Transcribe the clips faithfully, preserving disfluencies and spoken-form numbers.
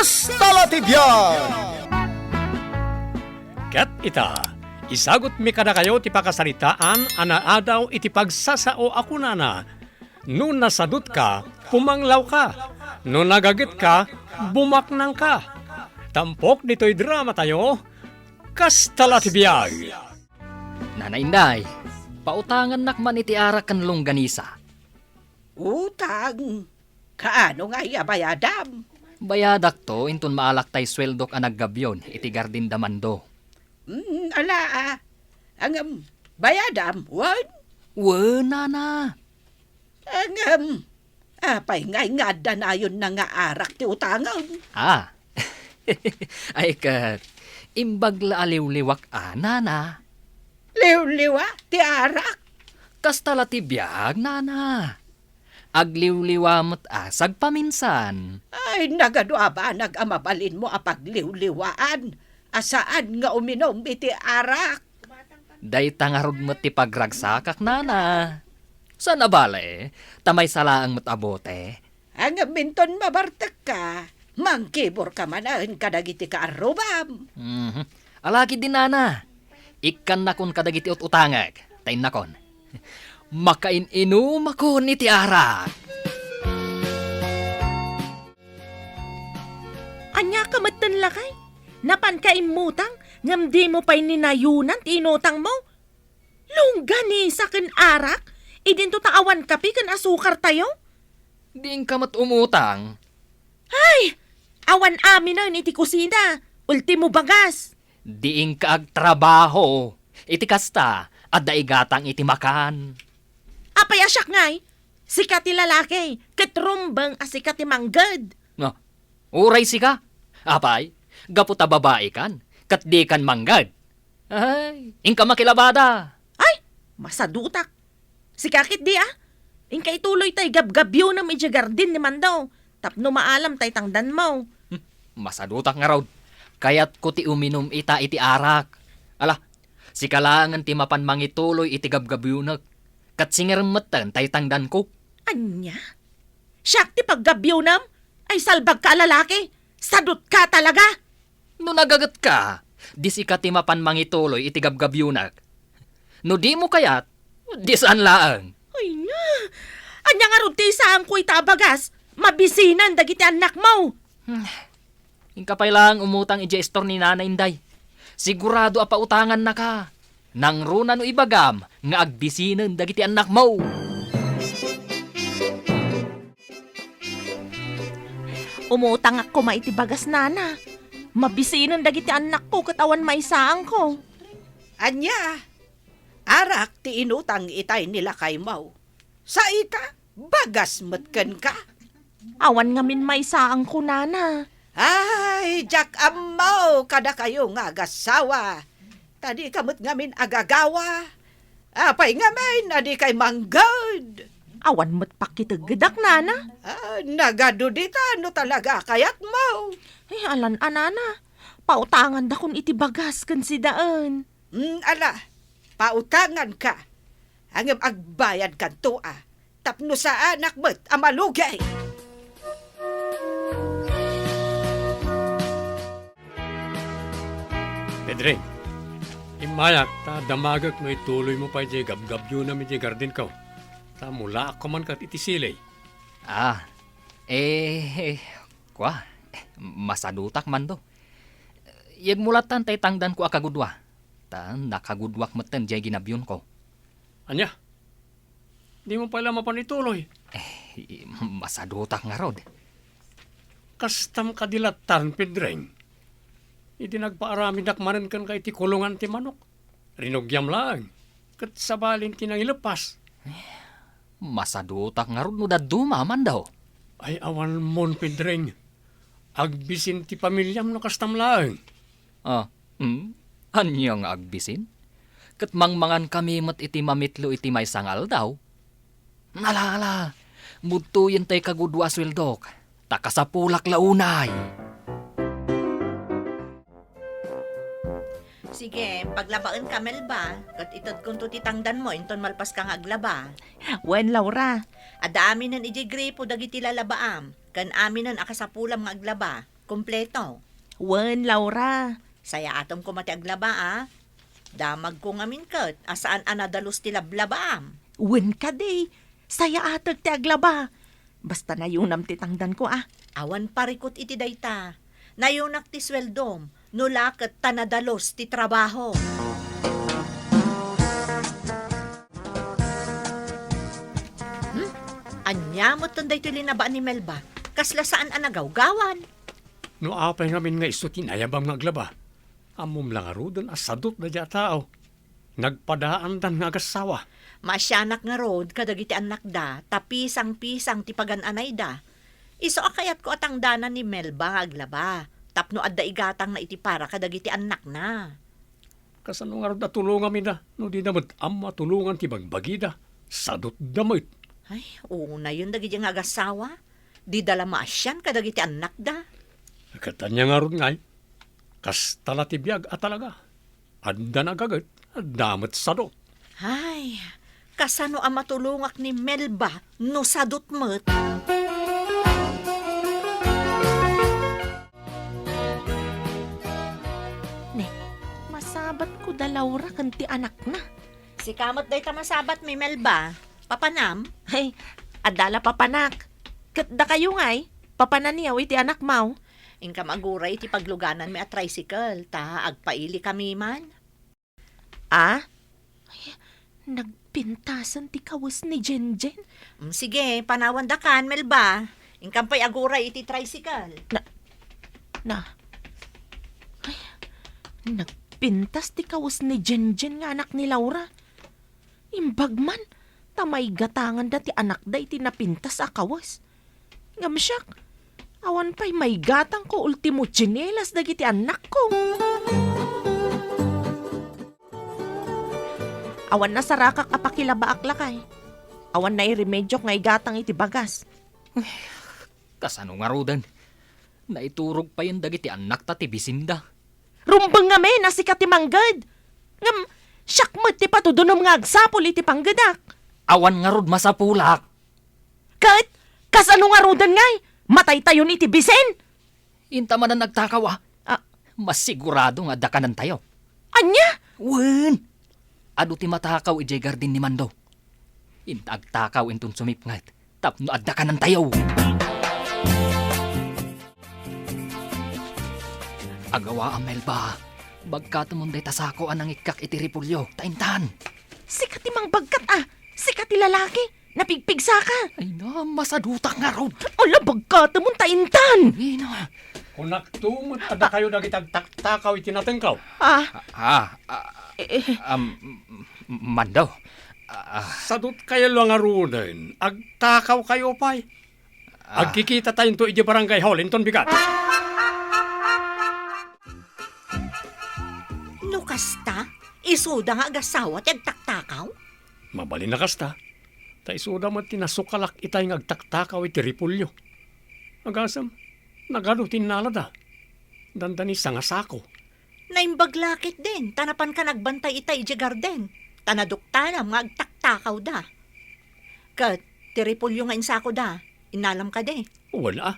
Kasta la ti biag! Ket ita, isagutmi kadakayo ti pakasaritaan a naadaw iti pagsasao a kunana, "No nasadutka, pumanglawka. No nagagetka, bumaknangka." Tampok ditoy dramatayo, Kasta la ti biag. Nana Inday, pautangannak man iti arak ken longganisa. Utang? Kaano ngay a bayadam? Bayadakto inton maalak tay sueldok a naggabion iti gardin da Mando. Mm, ala, ah. Ngem, bayadam, wen? Wen, nana. Ngem, apay ngay nga adda nayonna nga arak ti utangem? Ah. Ay ket, imbag la a liwliwak a, nana. Liwliwa ti arak? Kasta la ti biag, nana. Agliwliwa met a sagpaminsan. Ay, nagadu a banag a mabalinmo a pagliwliwaan a saan nga uminum iti arak. Dayta ngarud met ti pagragsakak, nana. Saan a bale, ta maysa laeng met a bote. Ngem inton mabartekka, mangkiborka manen kadagiti kaarrubam. Mhm. Ala ketdi, nana. Ikkannakon kadagiti ut-utangek, ta innakon. Makain-inumakon iti arak. Ania ka metten, lakay? Napanka immutang, ngem dimo pay ni nayonan ti inutangmo? Longganisa ken arak, idinto ta awan kape ken asukartayo? Diinka met umutang. Ay! Awan aminen iti kusina, ultimo bagas. Diinka agtrabaho. Iti kasta, adda igatang iti makan. Apay a siak ngay? Sika ti lalaki, ket rumbeng a sika ti mangged. No, uray sika. Apay, gapu ta babaikan, ket dikan mangged. Ay, inka makilabada. Ay, masadutak. Sika ketdi, ah. Inka ituloy tay gabgabionem idiay gardin ni Mando, tapno maalam tay tangdanmo. Hmm, masadutak ngarud. Kayatko ti uminum ita iti arak. Ala, sika laengen ti mapan mangituloy iti gabgabionek. Ket singerem metten tay tangdanko. Ania? Siak ti paggabionam? Ay, salbagka a lalaki! Sadutka talaga! No nagagetka, di sika ti mapan mangituloy iti gabgabionek. No dimo kayat, di saan laeng. Ay na! Ania ngarud ti isaanko ita a bagas? Mabisinan dagiti annakmo! Hmm. Inka pay laeng umutang idiay istor ni Nana Inday. Sigurado a pautangannaka. Nangruna no ibagam nga agbisinen dagiti annakmo. Umutangak koma iti bagas, nana. Mabisinen dagiti annakko ket awan maisaanko. Ania? Arak ti inutang itay ni lakaymo. Sa ita, bagas met kenka. Awan ngamin maisaanko, nana. Ay, diak ammo kadakayo nga agassawa. Ta dika met ngamin agagawa. Apay ngamin a dikay mangged? Awan met pakiteggedak, nana. Ah, nagadu dita no talaga a kayatmo. Ay, alan a, nana. Pautangandakon iti bagas ken sidaen. Mm, ala, pautanganka. Ngem agbayadkanto a, tapno saanak met a malugi. Pedring, immayak ta damagek no ituloymo pay diay gabgabionam idiay gardinko. Ta mulaakko man ket iti silay. Ah, eh, eh, kua, masadutak man do. Yegmo lattan tay tangdanko a kagudua. Ta nakagudwak metten diay ginabionko. Ania? Dimo pay la mapan ituloy? Eh, masadutak ngarud. Kastam kadi lattan, Pedring? Idi nagpaaramidak manen kenka iti kulongan ti manok, rinugiam laeng, ket sabali ti nangileppas. Masadutak ngarud no dadduma, Mando. Ay, awan mon, Pedring. Agbisin ti pamiliam no kastam laeng. Ah, hmm? Ania nga agbisin? Ket mangmangankami met iti mamitlo iti maysa nga aldaw. Ala, ala, budtoyen tay kagudua a sueldok, ta kasapulak la unay. Sige, paglabaenka, Melba, ket itedkonto ti tangdanmo inton malpaska nga aglaba. Wen, Laura. Adda aminen idiay gripo dagiti lalabaam, ken aminen a kasapulam nga aglaba. Kompleto. Wen, Laura. Sayaatem koma ti aglaba, a. Damagko ngamin ket a saan a nadalus ti lablabaam. Wen kadi, sayaatek ti aglaba. Basta nayunam ti tangdanko, a. Awan parikut iti dayta. Nayunak ti sueldom, no la ket ta nadalus ti trabaho. Hmm? Ania metten daytoy linabaan ni Melba? Kasla saan a nagawgawan? No apay ngamin nga isu ti inayabam nga aglaba, ammom la ngaruden a sadutda diay a tao. Nagpadaandan nga agassawa. Maasianak ngarud kadagiti annakda, ta pisang-pisang ti pagan-anayda. Isu a kayatko a tangdanan ni Melba nga aglaba, tapno adda igatangna iti para kadagiti annakna. Kasano ngarud a tulongamida no dida met ammo a tulongan ti bagbagida? Sadutda met. Ay, unayen dagiti nga agassawa. Dida la maasian kadagiti annakda. Ket ania ngarud ngay? Kasta la ti biag a talaga. Adda nagaget, adda met sadut. Ay, kasano a matulongak ni Melba no sadut met? Ne, masabatko da Laura ken ti anakna. Sika met dayta masabatmi, Melba. Papanam? Ay, adda la papanak. Ket dakayo ngay, papananyo iti anakmaw? Inkam aguray iti paglugananmi a tricycle, ta agpailikami man. A? Ay, nagpintasen ti kawes ni Jenjen? Mm, sige, panawandakan, Melba. Inkam pay aguray iti tricycle. Na, na, ay, nagpintas ti kawes ni Jenjen nga anak ni Laura. Imbag man, ta maigatanganda ti anakda iti napintas a kawes. Ngem siak, awan pay maigatangko ultimo tsinelas dagiti annakko. Awan nasarakak a pakilabaak lakay. Awan nairemediok nga igatang iti bagas. Kasano ngaruden? Naiturog payen dagiti annakta ti bisinda. Rumbeng ngamin a sika ti mangged. Ngem, siak met ti patudonem nga agsapul iti panggedak. Awan ngarud masapulak. Ket, kasano ngaruden ngay? Mataytayon iti bisin? Inta manen agtakaw, a. Ah. Masigurado nga adda kanentayo. Ania? Wen! Adu ti matakaw idiay garden ni Mando. Inta agtakaw inton sumipnget tapno adda kanentayo. Agawa a Melba, bagkatemon dayta sako a nangikkak iti repolyo, ta intan. Sika ti mangbagkat, a. Sika ti lalaki. Napigpigsaka. Ay na, masadutak ngarud. Ala, bagkatemon ta intan. Ay na. Kunakto met a dakayo dagiti agtaktakaw iti natengko. Ah. Ah, ah, Eh, eh. um, Mando. Ah, ah. Sadutkayo la ngaruden, agtakawkayo pay. Ah. Agkikitatayo idiay barangay hall inton bigat. No kasta, isuda nga agassawa ti agtaktakaw? Mabalin a kasta, ta isuda met ti nasukalak itay nga agtaktakaw iti repolyo. Agasem, nagadu ti innalada. Dandani sanga sako. Naimbag la ketdin, ta napanka nagbantay itay idiay garden, ta naduktanam nga agtaktakawda. Ket ti repolyo nga insakoda, innalam kadi? Wen a.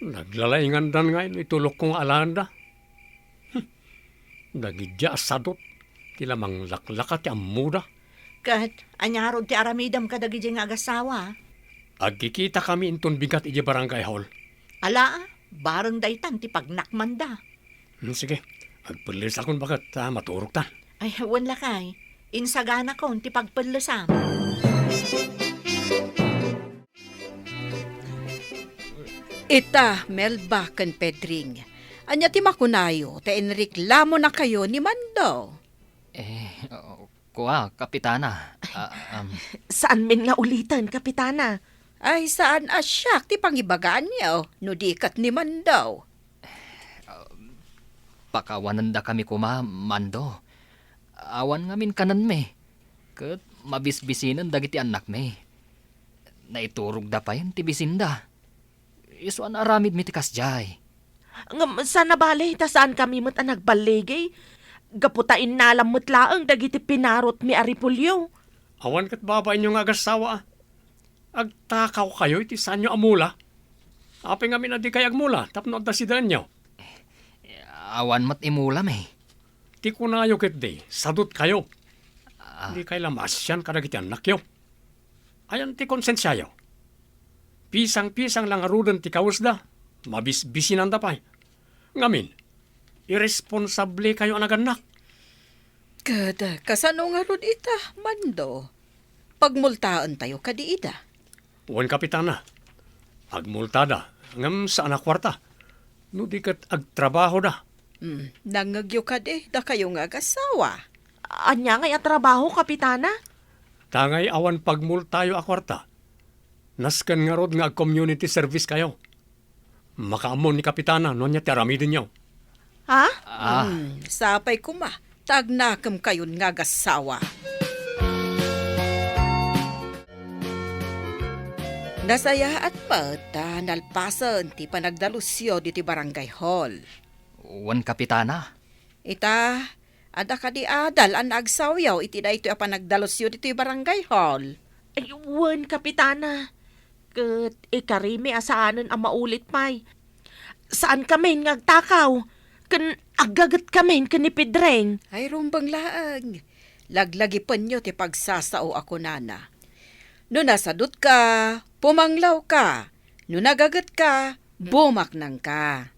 Naglalaingandan ngay no itulokko nga alaenda. Hmm. Dagidiay a sadut ti la manglaklaka ti ammoda. Ket ania ngarud ti aramidem kadagidi nga agassawa? Agkikitakami inton bigat idiay barangay hall. Ala, bareng daytan ti pagnakmanda. Hmm, sige. Agpellesakon baket ta maturogtan. Ay, wen lakay. Insaganakon ti pagpellesam. Ita, Melba ken Pedring, ania ti makunayo ta inreklamonakayo ni Mando? Eh, kua, Kapitana. Ah, um. Saanmin nga uliten, Kapitana? Ay, saan a siak ti pangibagaanyo, no di ket ni Mando? Pakawanendakami koma, Mando. Awan ngamin kanenmi, ket mabisbisinen dagiti annakmi. Naiturogda payen ti bisinda. Isu a naaramidmi ti kasdiay. Ngem saan a bale ta saankami met a nagballigi? Gapu ta innalam met laeng dagiti pinarotmi a repolyo. Awan ket babainyo nga agassawa, a. Agtakawkayo iti saanyo a mula? Apay ngamin a dikay agmula tapno adda sidaenyo? Awan met imulami. Ti kunayo ketdi, sadutkayo. Ah. Dikay la maasian kadagiti annakyo. Ayan ti konsensiayo. Pisang-pisang la ngaruden ti kawesda, mabisbisinanda pay. Ngamin, irresponsablekayo a nagannak. Ket kasano ngarud ita, Mando? Pagmultaentayo kadi ida? Wen, Kapitana. Agmultada, ngem saan a kuarta. No di ket agtrabahoda. Hmm, nangngegyo kadi, dakayo nga agassawa? Ania ngay a trabaho, Kapitana? Ta ngay awan pagmultayo a kuarta, nasken ngarud nga ag-community service kayo. Makaammo ni Kapitana no ania ti aramidenyo. Ha? Ah. Hmm, sapay koma ta agnakemkayon nga agassawa. Nasayaat met ta nalpasen ti panagdalusyo ditoy barangay hall. Wen, Kapitana. Ita, adda kadi adal a naagsaoyo iti daytoy a panagdalusyo ditoy barangay hall? Ay, wen, Kapitana. Ket ikarimi a saanen a maulit pay. Saankami nga agtakaw, ken aggagetkami ken ni Pedring. Ay, rumbeng laeng. Laglagipenyo ti pagsasao a kunana. No nasadutka, pumanglawka. No nagagetka, bumaknangka.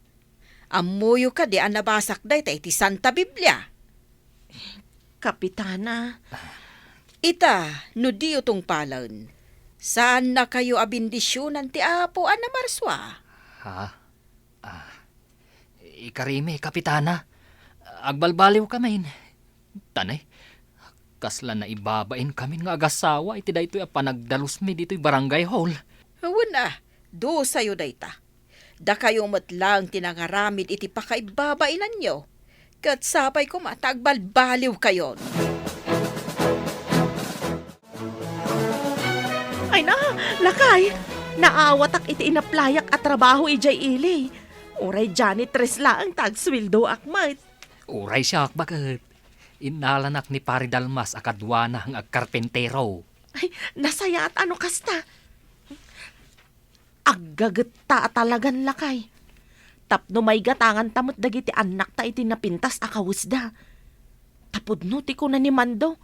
Ammoyo kadi a nabasak dayta iti Santa Biblia? Kapitana. Ita, no diyo tungpalen, saannakayo a bendisionan ti Apo a namarsua. Ha? Ah, ikarimi, Kapitana. Agbalbaliwkamin. Tane, kasla naibabainkamin nga agassawa iti daytoy a panagdalusmi ditoy barangay hall. Wen a, dusayo dayta. Dakayo met laeng ti nangaramid iti pakaibabainanyo, ket sapay koma ta agbalbaliwkayon. Ay na, lakay! Naawatak iti inaplayak a trabaho idiay ili. Uray janitress laeng ta agsueldoak met. Uray siak, baket. Innalanak ni Pari Dalmas a kaduana nga agkarpentero. Ay, nasayaat a no kasta. Aggagetta a talagan, lakay. Tapno maigatanganta met dagiti annakta iti napintas a kawesda. Ta pudno ti kuna ni Mando,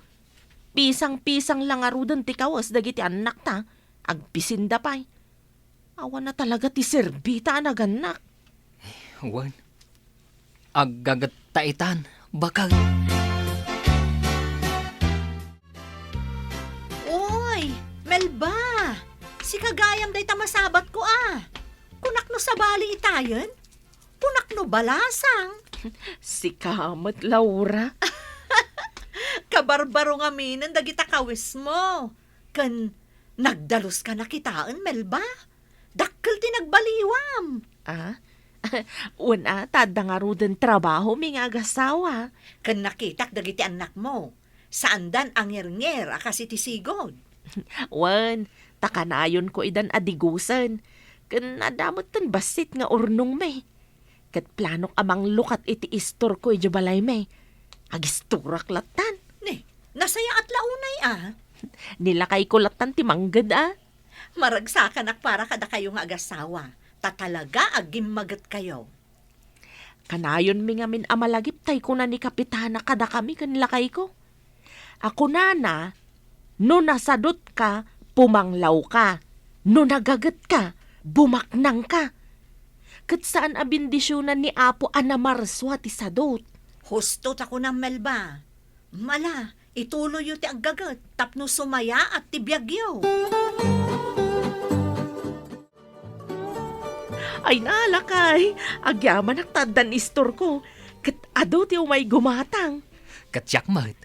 pisang-pisang la ngaruden ti kawes dagiti annakta, agbisinda pay. Awan a talaga ti serbita a nagannak. Wen, aggagetta itan, baket. Uy, Melba! Sika gayam dayta masabatko a. Kunak no sabali itayen? Kunak no balasang? Sika met, Laura. Kabarbaro ngaminen dagita kawesmo. Ken nagdaluska na kitaen, Melba? Dakkel ti nagbaliwam. Ah? Wen a, ta adda ngaruden trabahomi nga agassawa. Ken nakitak dagiti annakmo. Saandan a ngernger a kas iti sigud. Wen, ta kanayonko idan a digusen. Ken adda metten bassit nga urnongmi. Ket planok a manglukat iti istorko idiay balaymi. Agistorak lattan. Ni, nasayaat la unay a. Ni lakayko lattan ti mangged a. Maragsakanak para kadakayo nga agassawa, ta talaga a gimmagetkayo. Kanayonmi ngamin a malagip tay kuna ni Kapitana kadakami ken lakayko. A kunana, "No nasadutka, pumanglawka. No nagagetka, bumaknangka." Ket saan a bendisionan ni Apo a namarsua ti sadut. Husto ta kunam, Melba. Mala, ituloyyo ti aggaget tapno sumayaat ti biagyo. Ay na, lakay, agyamanak ta addan istorko, ket adu ti umay gumatang. Ket siak met,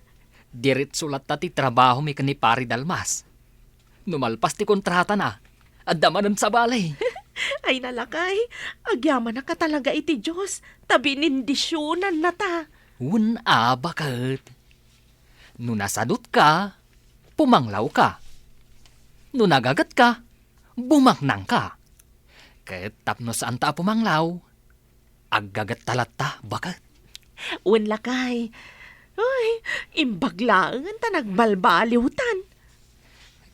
diretso latta ti trabahomi ken ni Pari Dalmas. No malpas ti kontratana, adda manen sabali. Ay na, lakay, agyamanak a talaga iti Dios, ta binindisionannata. Wen a, baket. No nasadutka, pumanglawka. No nagagetka, bumaknangka. Ket tapno saanta a pumanglaw, aggagetta latta, baket. Wen, lakay. Uy, imbag laengen ta nagbalbaliwtan.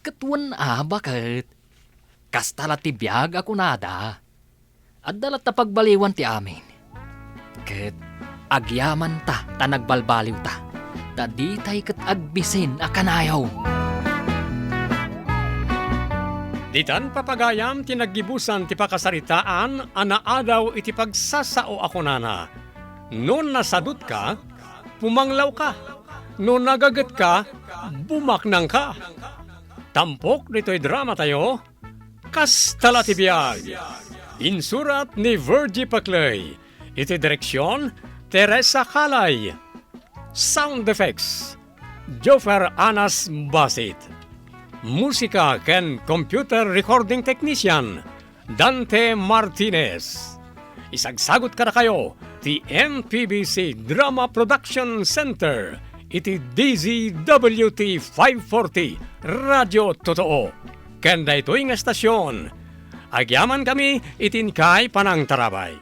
Ket wen a, baket. Kasta la ti biag a kunada. Adda latta pagbaliwan ti amin. Ket agyamanta ta nagbalbaliwta, ta ditay ket agbisin a kanayon. Ditan papagayam ti naggibusan ti pakasaritaan a naadaw iti pagsasao a kunana, "No nasadutka, pumanglawka. No nagagetka, bumaknangka." Tampok ditoy dramatayo, Kasta la ti biag. Insurat ni Virgie Paclay. Iti direksyon, Teresa Calay. Sound effects, Joffer Anas Basit. Musika ken computer recording technician, Dante Martinez. Isagsagut kadakayo ti M P B C Drama Production Center iti D Z W T five forty Radio Totoo. Ken daytoy nga estasion, agyamankami iti inkay panangtarabay.